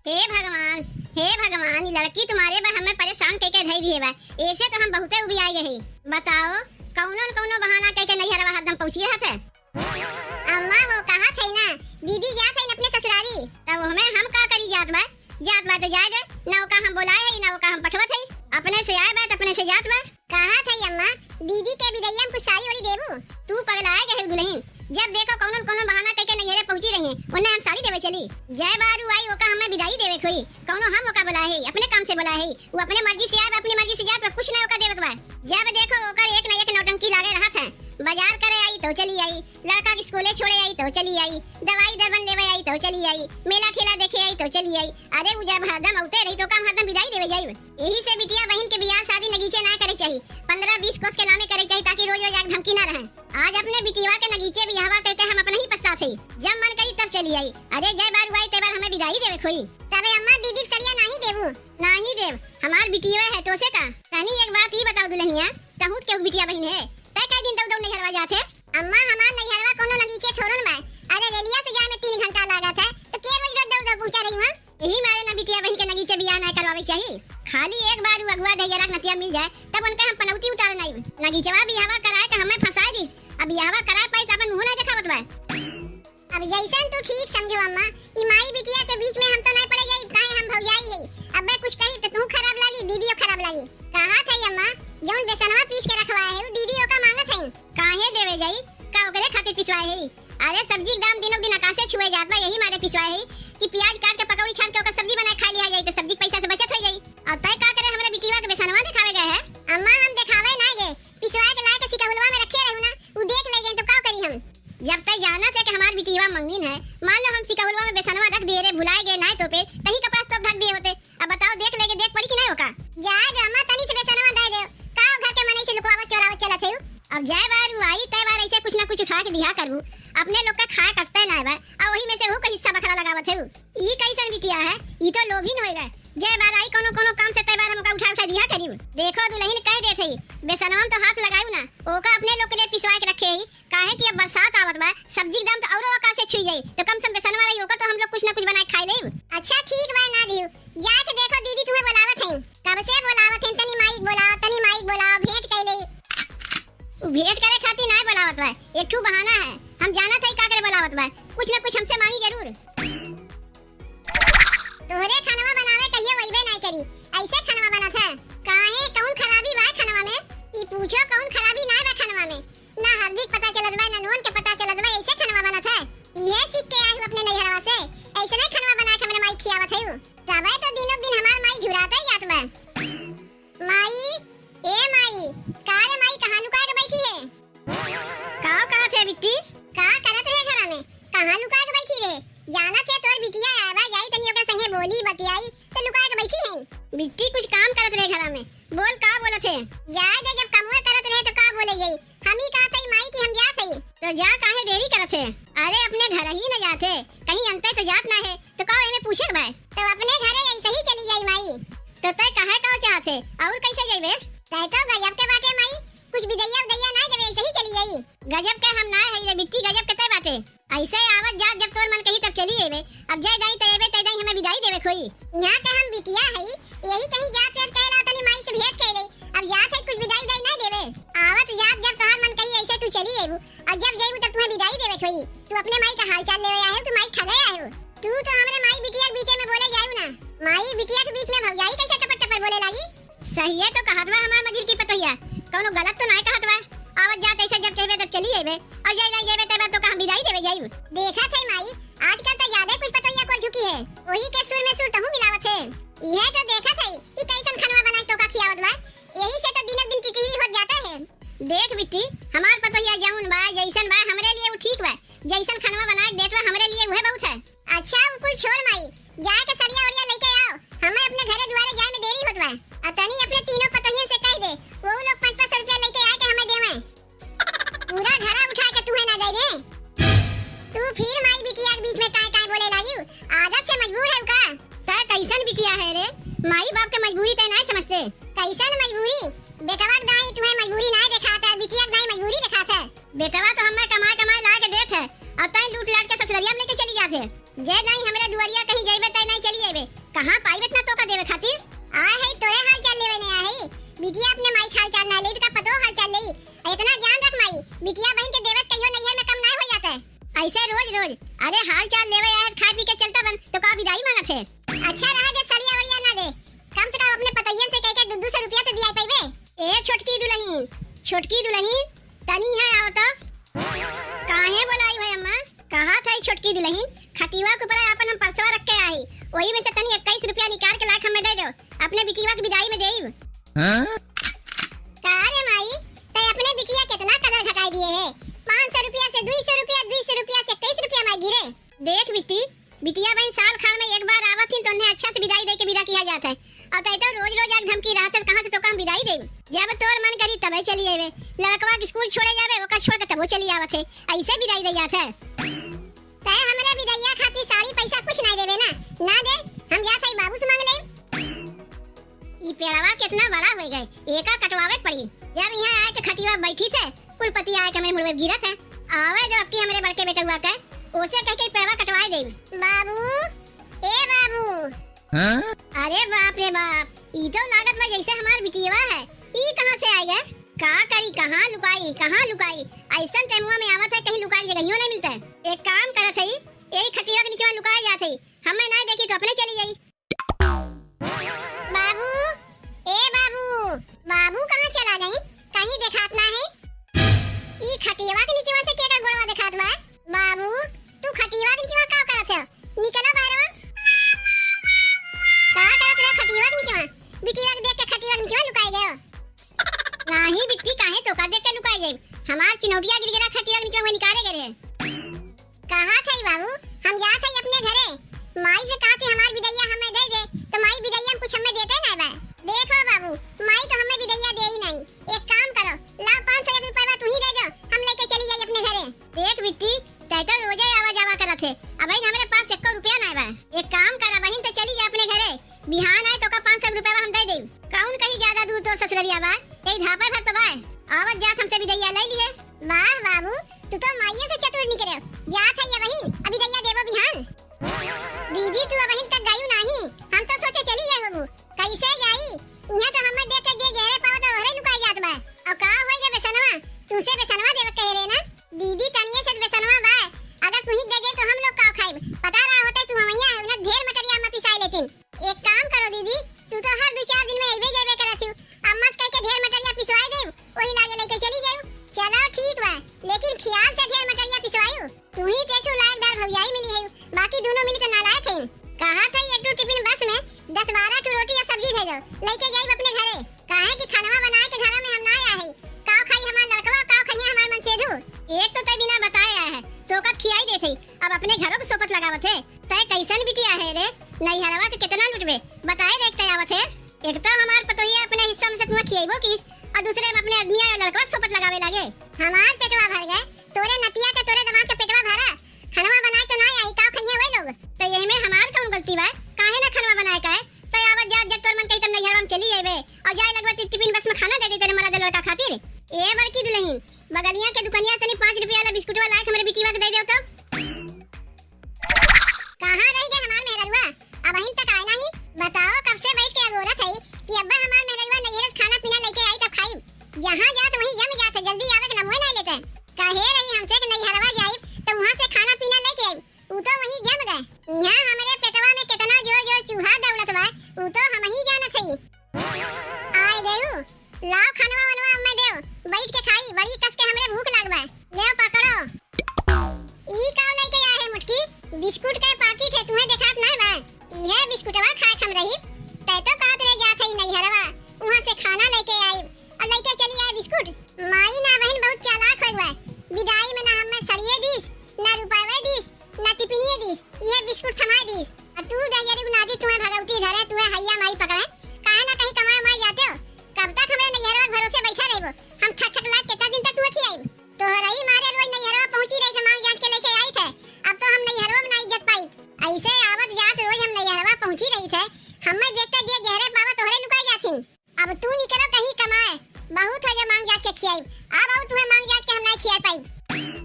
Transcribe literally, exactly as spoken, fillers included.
हे भगवान, हे भगवान, ई लड़की तुम्हारे बा हमें परेशान कइके धइ दिहे बा। एसे तो हम बहुते उबियाइ गए हई। बताओ, कउनो न कउनो बहाना कइके नैहरवा हरदम पहुँची रहत है। अम्मा हो, कहत हई ना, दीदी जात हई अपने ससुरारी। तब हमें हम का करी, जात बा, जात बा तो जाए दे, ना ओका हम बोलाए हई, ना ओका हम पठवत हई। अपने से आए बा तो अपने से जात बा। कहत हई अम्मा, दीदी के बिदइया में कुछ साड़ी ओड़ी देबू? तू पगलाए गए हो दुलहिन, जब देखो कउनो न कउनो बहाना कइके नैहरे पहुँची रही है, ओन्ने हम साड़ी देवे चली? जय बारू आई ओका हमें बिदाई देवे कोई, कउनो हम ओका बोलाए हई, अपने काम से बोलाए हई। उ अपने मर्जी से आए बा, अपनी मर्जी से जात बा, कुछ ना ओका देवे के बा। जब देखो ओकर एक ना एक नौटंकी लागे रहत है। बाजार करे आई तो चली आई, लड़का के स्कूले छोड़े आई तो चली आई, दवाई दरबन लेवे आई तो चली आई, मेला ठेला देखे आई तो चली आई। अरे उ जब हरदम औते रही तो का हम हरदम बिदाई देवे जाई? यही से बिटिया बहिन के बियाह शादी नगीचे ना करे चाही, पन्द्रह बीस कोस के लामे करे चाही, ताकि रोज रोज आग धमकी ना रहे। आज अपने बिटिया के नगीचे बियाहवा कइके हम अपने ही पछतात हई। जब मन करी तब चली आई। अरे जय बारू आई ते बार हमें बिदाई देवे कोई। तबे अम्मा दीदी के सड़िया नाही देबू? नाही देब, हमार बिटिया है, तोसे का? तनी एक बात ई बताओ दुलहिनिया, तहूँ त केहू बिटिया बहिन है, तै कै दिन दौड़ दौड़ नैहरवा जात है? अम्मा, हमार नैहरवा कउनो नगीचे थोड़न बा। अरे रेलिया से जाए में तीन घंटा लागत है, तो के रोज रोज दौड़ दौड़ पहुँचा रही हूँ? यही मारे ना बिटिया बहिन के नगीचे बियाह ना करवावे चाही। खाली एक बार उ अगुआ दहिजरा के नतिया मिल जाए, तब उनके हम पनौती उतार नाई। नगीचवा बियाहवा कराए के हमें फंसाए दिस, अब बियाहवा कराए पाई तो अपन मुँह ना देखावत बा। अब जैसन तू ठीक समझो अम्मा, ई माई बिटिया के बीच में हम तो नहीं पड़े जाई, काहे हम भौजाई है। अब्बे कुछ कही तो तू खराब लागी, दीदियो खराब लागी। कहत है अम्मा, जौन बेसनवा पीस के रखवाए है, उ दीदी ओका मांगत है। काहे देवे जाई? का ओकरे खातिर पिसवाए है? अरे सब्जी के दाम दिनों दिन आकाशे छुए जात बा, यही मारे पिसवाए है कि प्याज काट के पकौड़ी छान के ओकर सब्जी बनाए खा लिया जाई, तो सब्जी के पैसा से बचत हो जाई। और तय का करे हमरे बिटिया के बेसनवा दिखावे गए है? अम्मा हम दिखावे ना गए, पिसवाए के लाए के सिकहुलवा में रखे रहू ना, उ देख ले गए तो का करी हम? जब तय जानत है कि हमार बिटिया मंगिन है, मान लो हम सिकहुलवा में बेसनवा रख दिए रे, भुलाए गए ना तो पे तही कपड़ा से तो ढक दिए होते। अब बताओ, देख लेके देख पड़ी कि नहीं ओका? जाए दे अम्मा, तनी से बेसनवा दे दे। का घर के मनई से लुकवावत चोरावत चलत है? अब जाए बार उ आई, तय बार ऐसे कुछ ना कुछ उठा के दिहा करबू। अपने लोग का खाए कटते ना बा, आ वही में से हु का हिस्सा बखरा लगावत है। ई कैसन बिटिया है? ई तो लोभिन होएगा। जय बार आई कोनो कोनो काम से तय बार हमका उठा उठा दिहा करी। देखो दुलहिन कह देत है, बेसनवा में तो हाथ लगायू ना, ओका अपने लोग के लिए पिसवा के रखे है। काहे कि अब बरसात आवत बा, सब्जी के दाम तो औरो आकाश से छुई जाई, तो कम से कम बेसनवा रही, ओकर तो हम लोग कुछ ना कुछ बनाए खाए लेब। अच्छा ठीक बा, ना दियो, जाके देखो दीदी तुम्हें बोलावत हैं। कब से बोलावत हैं, तनी माइक बोलाओ, तनी माइक बोलाओ, भेंट कर ले। उ भेंट करे खातिर ना बोलावत बा, एक ठू बहाना है, हम जानत है का करे बोलावत बा, कुछ ना कुछ हमसे मांगी जरूर। तोहरे खनवा बनावे कहियो वइबे नाय करी, ऐसे खनवा बनत है। काहे, कौन खराबी बा खनवा में? ई पूछो, कौन खराबी नाय बा खनवा में? ना हल्दी के पता चलत बा, ना नून के पता चलत बा, ऐसे खनवा बनत है। इहे सीख के आए हूँ अपने नैहरवा से, ऐसे नहीं खनवा बना के हमरे माई खियावत है। तबे तो दिनों दिन हमार माई झुराते जात बा। माई, ए माई, का रे माई, कहाँ लुका के बैठी है? का कहत है बिट्टी? का करत रहे घरा में? कहाँ लुका के बैठी रहे? जानत है तोर बिटिया आवा जाई, तनी ओकर संगे बोली बतियाई, तो लुका के बैठी है। बिट्टी कुछ काम करत रहे घरा में। बोल, का बोलत है? जाए दे, जब कमुआ करत रहे तो का बोले जाई? हम ही कहत हई माई कि हम जात हई। तो जा, काहे देरी करत है? अरे अपने घर ही न जात है, कहीं अंते तो जात ना है। तो का एमे पूछे के बा? तो अपने घरे ऐसे ही चली जाई माई। तो तय कहे का चाहत है, और कैसे जइबे? तय तो गजब के बाटे माई, कुछ बिदैया उदैया ना देवे, ऐसे ही चली जाई। गजब के हम ना हई रे बिट्टी, गजब के तय बाटे। ऐसे आवत जात जब तोर मन कही तब चली अइबे। अब जय दाई तय अइबे, तय दाई हमें बिदाई देवे खोई। यहाँ के हम बिटिया हई, यही कहीं जात है, कह ला तनी माई से भेंट कर ले। अब जात है कुछ बिदाई उदाई ना देवे। आवत जात जब तोहार मन कही ऐसे तू चली अइबू, और जब जइबू तब तुम्हें बिदाई देवे खोई। तू अपने माई का हाल चाल लेवे आए हो कि माई ठगे आए हो? तू तो हमरे माई बिटिया के बीचे में बोले जायू ना। माई बिटिया के बीच में भौजाई कैसे टपर टपर बोले लागी? सही है तो कहत बा हमार मझिल की पतोहिया, कौनो गलत तो नाय कहत बा। आवत जात ऐसे जब चाहबे तब चली अइबे, और जाए नहीं जाबे तब तो का हम बिदाई देवे जाइब। देखत है माई, आजकल तो ज्यादा कुछ पतोहिया को झुकी है, वही के सुर में सुर तहूँ मिलावत है। यह तो देखत है कि कैसन खनवा बना के तोका खियावत बा, यही से तो दिनों दिन टिटही होत जाता है। देख बिट्टी, हमार पतोहिया जौन बा, जैसन बा, हमरे लिए वो ठीक बा। जैसन खनवा बना के देत बा, हमरे लिए उहे बहुत है। अच्छा, उ कुल छोड़ माई, जाए के सड़िया ओड़िया लेके आओ, हमें अपने घरे दुआरे जाए में देरी होत बा। और तनी अपने तीनों पतोहियन से कह दे, वो लोग पाँच पाँच सौ रुपया लेके आए के हमें देवे। पूरा घरा उठा के तुहे ना दे दे। तू फिर माई बिटिया के बीच में टाय टाय बोले लागियो, आदत से मजबूर है का? तय कैसन बिटिया है रे, माई बाप के मजबूरी तय ना समझते। कैसन मजबूरी? बेटवा के दाई तुम्हें मजबूरी ना दिखाता, बिटिया के दाई मजबूरी दिखाता। बेटवा तो हमें कमाए कमाए ला के देत है, और तय लूट लाट के ससुररिया में लेके चली जात है। जे नाहीं हमरे दुआरिया कहीं जइबे तै नाहीं चली अइबे। कहाँ पाइब एतना तोका देवे खातिर? आए हई तोरे हाल चाल लेवे ने आए हई। बिटिया अपने माई के हाल चाल ना लेई त का पतोह हाल चाल लेई? आ एतना जान रख माई, बिटिया बहिन के देवे से कहियो नैहर में कम ना होइ जात है। अइसे रोज रोज, अरे हाल चाल लेवे आए है, खाए पी के चलता बन, तो का बिदाई माँगत है? अच्छा रहे दे, सड़िया वड़िया ना दे, कम से कम अपने पतोहियन से कह के दू दू सौ रुपया तो दिया पइबे। ए छोटकी दुलहिन, छोटकी दुलहिन, तनी यहाँ आओ तो। काहे बोलाई है अम्मा? कहा था छोटकी दुलहिन, खटिवा के ऊपर आपन हम परसवा रख के आई, वही में से तनी इक्कीस रुपया निकाल के लाके हमें दे दो, अपने बिटिया के बिदाई में देब। हाँ? का रे माई, तै अपने बिटिया केतना कदर घटाई दिए है? पाँच सौ रुपया से दुई सौ रुपया, दुई सौ रुपया से इक्कीस रुपया माँगी रे। देख बिट्टी, बिटिया बहिन साल खान में एक बार आवत हिन तो उन्हें अच्छा से बिदाई दे के बिदा किया जात है। और तै तो रोज रोज आके धमकी रहत है, कहाँ से तोका हम बिदाई देब? जब तोर मन करी तबे चली आवे। लड़कवा के स्कूल छोड़े जावे, ओका छोड़ के तबो चली आवत है। अइसे बिदाई दे जात है। तै हमरे बिदैया खातिर साड़ी पैसा कुछ नाहीं देबे ना? ना दे, हम जात हई बाबू से माँग लेब। ई पेड़वा केतना बड़ा होइ गए, एका कटवावे के पड़ी। जब यहाँ आए के खटिया बैठी थे, कुल पत्ती आए के हमरे मुड़वे गिरत है। आवे दो अबकी हमरे बड़के बेटउआ के, ओसे कह के पेड़वा कटवाए देब। बाबू, ए बाबू। हाँ? अरे बाप रे बाप, ई तो लागत बा जैसे हमार बिटियवा है। ई कहाँ से आइ गए? का करी, कहाँ लुकाई, कहाँ लुकाई? अइसन टाइमवा में आवत है, कहीं लुकाई जगहियो नहीं मिलता है। एक काम करत है, यही खटिया के नीचवा लुकाए जात है, हमें ना देखी तो अपने चली जाई। बाबू, ए बाबू, बाबू कहाँ चला गई? कहीं देखात ना है। ई खटियवा के नीचवा से केकर गोड़वा देखात बा? बाबू, तू खटियवा के नीचवा का करत है? निकला बाहरवा। का करत रहे खटियवा के नीचवा? बिटिया के देख के खटियवा के नीचवा लुकाई गयो। नाही बिट्टी, काहे तोका देख के लुकाई जाई? हमार चिनौटिया गिर गिरा खटियवा के नीचवा हुए निकाले गए रहे। कहा थई बाबू, हम जात हई अपने घरे। माई से कहा थी हमार बिदैया हमें दे दे, तो माई बिदैया में कुछ हमें देते नहीं बा। देखो बाबू, माई तो हमें बिदैया दे ही नहीं। एक काम करो, लाओ पाँच सौ एक रुपया तू ही दे दो, हम लेके चली जाई अपने घरे। देख बिट्टी, तै तो रोजे आवा जावा करत है, अबहिन हमरे पास एको रुपया नहीं बा। एक काम करा बहिन, तो चली जा अपने घरे, बिहान आए तोका पाँच सौ रुपया हम दे देब। कौन कहीं ज्यादा दूर तोर ससुररिया बा, यही धापे भर तो बा। आवत जात हमसे बिदैया ले लिए। वाह बाबू, तू तो माइये से चतुर निकले। जात है ये बहिन, अभी बिदैया देबो बिहान। दीदी, तू अबहिन तक गयू नाही, हम तो सोचे चली गए होबू। कैसे जाई? यहाँ तो हमें देख के जे गहरे पावत है, ओहरे लुकाई जात बा। और का होई गे बेसनवा? तुमसे बेसनवा देवे कहे रहे ना? दीदी, तनिए से बेसनवा बा, अगर तू ही दे दे तो हम लोग का खाइब? पता रहा होते तू हमैया है, उन्हें ढेर मटरिया में पिसाई लेतिन। एक काम करो दीदी, तू तो हर दो चार दिन में अइबे जइबे करत हिउ, अम्मा से कह के ढेर मटरिया पिसवाई देब, वही लागे लेके चली जायू। चलो ठीक बा, लेकिन ख्याल से ढेर मटरिया पिसवायू। तू ही तो एक ठो लायकदार भौजाई मिली है, बाकी दोनों मिली तो नालायक हैं। कहा था एक ठो टिफिन बॉक्स में दस बारह ठो रोटी और सब्जी दे दो, लेके जाइब अपने घरे। काहे कि खानवा बनाए के घरा में हम ना आए हई। काव खाई हमार लड़कवा, काव खाई हमार मनसेधु। एक तो तै बिना बताए आए है, तोका खियाई देत हई, अब अपने घरों के सोपत लगावत है। तै कैसन बिटिया है रे, नैहरवा के कितना लुटबे, बताए देख तै आवत है। एक तो हमार पतोहिया अपने हिस्सा में से तुआ खियाइबो कीस, और दूसरे में अपने आदमिया या लड़कवा के सोपत लगावे लागे। हमार पेटवा भर गए, तोरे नतिया के, तोरे दामाद के पेटवा भरा, खानवा बनाए तो ना आई, काव खइहे वही लोग। तो यही में हमार कौन गलती बा, काहे ना खानवा बनाए का है? तो आवत जात जब तोर मन कही तब नैहरवा में चली जाइबे और जाए लगबे ति-, टिफिन बॉक्स में खाना दे दे तेरे मरा दे लड़का खातिर। ए बड़की दुलहिन, बगलिया के दुकनिया से तनी पाँच रुपया वाला बिस्कुटवा लाए के हमरे बिटिया के दे देव तो। कहाँ रह गए हमार मेहररुआ? अबहिन तक आए नाही। बताओ, कब से बैठ के अगोरत है कि अब्बा हमार मेहररुआ नैहरे से खाना पीना लेके आई तब खाई। जहाँ जात वहीं जम जात है, जल्दी आवे के नामो नहीं लेते। कहे रही हमसे कि नैहरवा जाई तो वहाँ से खाना पीना लेके आई। ऊ तो वहीं जम गए। यहाँ हमरे पेटवा में कितना जोर जोर चूहा दौड़त बा, ऊ तो हम ही जानत हई। आए गयू, लाओ खानवा वनवा अम्मे देव, बैठ के खाई, बड़ी कस के हमरे भूख लाग बा। लेव पकड़ो। ई का लेके आए है मुटकी? बिस्कुट के पाकिट है, तुम्हें देखात नहीं बा? इहे बिस्कुटवा खाए हम रही, तै तो कहत रहे जात हई नैहरवा, वहाँ से खाना लेके आई। अब लइके चली आए बिस्कुट। माई ना बहिन बहुत चालाक होइ गवा। विदाई में ना